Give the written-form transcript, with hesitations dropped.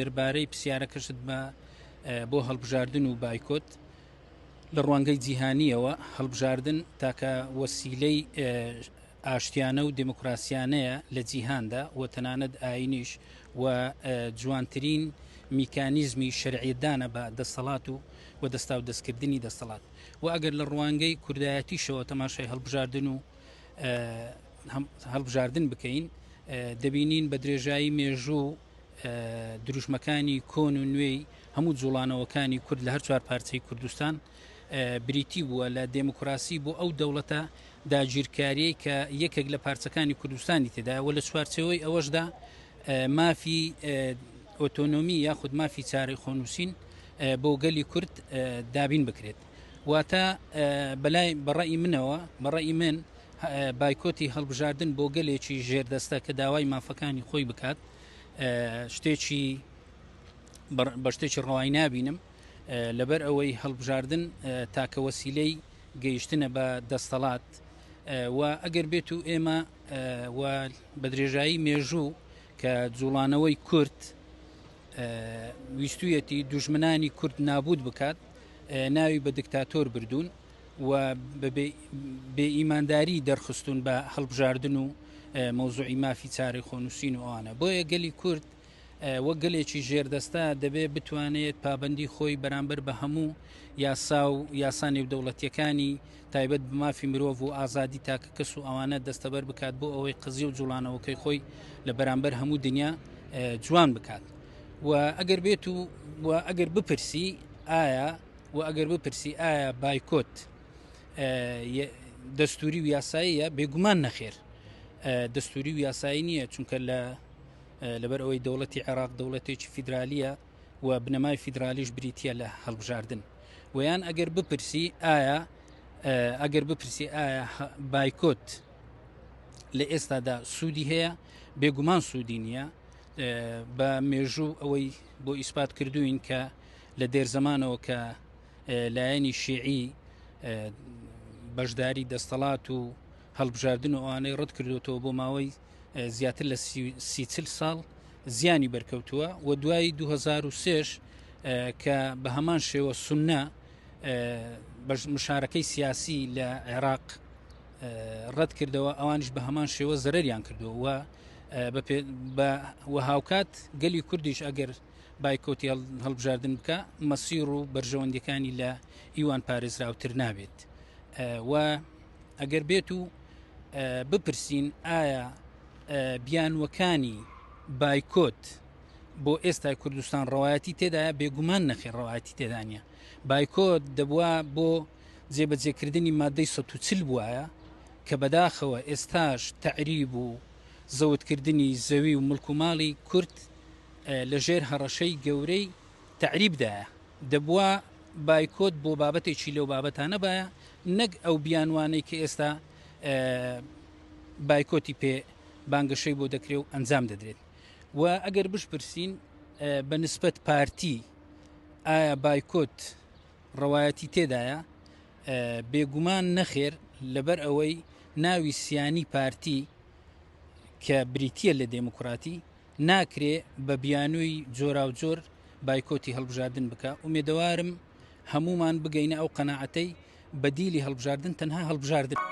دەربارەی پرسیارەکەشت بە بۆ هەڵبژاردن و بایکۆت لە ڕوانگەی جیهانیەوە هەڵبژاردن تاکە وەسیلەی ئاشتیانە و دموکراسیانەیە لە جیهاندا و تەنانەت ئاینیش و جوانترین میکانیزمی شەرعیەتدانە بە دەسەڵات و و دەستاو دەستکردنی دەسەڵات و ئەگەر لە ڕوانگەی کوردایەتیشەوە تەماشای هەڵبژاردن و هەڵبژاردن بکەین دەبینین بە درێژایی مێژوو دروشمەکانی کۆن و نوێی هەموو جوڵانەوەکانی کورد لە هەر چوار پارچەی کوردستان بریتی بووە لە دێموکراسی بۆ ئەو دەوڵەتە داگیرکاریەی کە یەکێک لە پارچەکانی کوردستانی تێدایە و لە چوارچێوەی ئەوەشدا مافی ئۆتۆنۆمی یاخود مافی چارەی خۆنووسین بۆ گەلی کورد دابین بکرێت. واتە بەلای بەڕەئی منەوە بەڕەئی من بایکۆتی هەڵبژاردن بۆ گەلێکی ژێردەستە کە داوای مافەکانی خۆی بکات شتێکی بە شتێکی ڕەوای نابینم لەبەر ئەوەی هەڵبژاردن تاکە وەسیلەی گەیشتنە بە دەستەڵات و ئەگەر بێت و ئێمە و بە درێژایی مێژوو کە جوڵانەوەی کورد ویستویەتی دوژمنانی کورد نابود بکات ناوی بە دکتاتۆر بردوون و بێ ئیمانداری دەرخستون بە هەڵبژاردن و مەوزوعی مافی چارەی خۆنووسین و ئەوانە بۆیە گەلی کورد وەک گەلێکی ژێردەستە دەبێ بتوانێت پابەندی خۆی بەرامبەر بە هەموو یاسا و یاسا نێودەوڵەتیەکانی تایبەت بە مافی مرۆڤ و ئازادی تاکە کەس و ئەوانە دەستەبەر بکات بۆ ئەوەی قزی و جوڵانەوەکەی خۆی لە بەرامبەر هەموو دنیا جوان بکات و ئەگەر بێت و و ئەگەر بپرسی ئایا و ئەگەر بپرسی ئایا بایکۆت دەستوری و یاساییە بێگومان نەخێر دەستوری و یاسایی نییە چونکە لە لەبەر ئەوەی دەوڵەتی عێراق دەوڵەتێکی فیدرالیە و بنەمای فیدرالیش بریتە لە هەڵبژاردن ویان ئەگەر بپرسی ئایا ئەگەر بپرسی ئایا بایکۆت لە ئێستادا سوودی هەیە بێگومان سوودی نییە بە مێژوو ئەوەی بۆ ئیسپات کردوین کە لە دێرزەمانەوە کە لایەنی شیعی بەشداری دەستەڵات و هەڵبژاردن و ئەوانەی ڕەت کردوێتەوە بۆ ماوەی زیاتر لە سی چل ساڵ زیانی بەرکەوتووە و دوای 2023 کە بە هەمان شێوە سونە مشارەکەی سیاسی لە عێراق ڕەت کردەوە ئەوانیش بە هەمان شێوە زەرەریان کردووە و و هاوکات گەلی کوردیش ئەگەر بایکۆتی هەڵبژاردن بکە مەسیر و بەرژەوەندیەکانی لە ئیوان پارێزراوتر نابێت و ئەگەر بێت و بپرسین ئایا بیانوەکانی بایکۆت بۆ ئێستای کوردستان ڕەوایەتی تێدایە بێگومان نەخێر ڕەوایەتی تێدا نییە بایکۆت دەبوا بۆ جێبەجێکردنی مادەی 140 بواە کە بەداخەوە ئێستاش تەعریب و زەوتکردنی زەوی و ملک و ماڵی کورد لەژێر هەڕەشەی گەورەی تەعریبدایە دەبوا بایکۆت بۆ بابەتێکی لەو بابەتانە بایە نەک ئەو بیانوانەی کە ئێستا بایکۆتی پێ بانگەشەی بۆ دەکرێ و ئەنجام دەدرێت و ئەگەر بشپرسین بە نسبەت پارتی ئایا بایکۆت ڕەوایەتی تێدایە بێگومان نەخێر لەبەر ئەوەی ناوی سیانی پارتی کە بریتە لە دێموکراتی ناکرێ بە بیانووی جۆراوجۆر بایکۆتی هەڵبژاردن بکا، ئومێدەوارم هەموومان بگەینە ئەو قەناعەتەی بەدیلی هەڵبژاردن تەنها هەڵبژاردنە.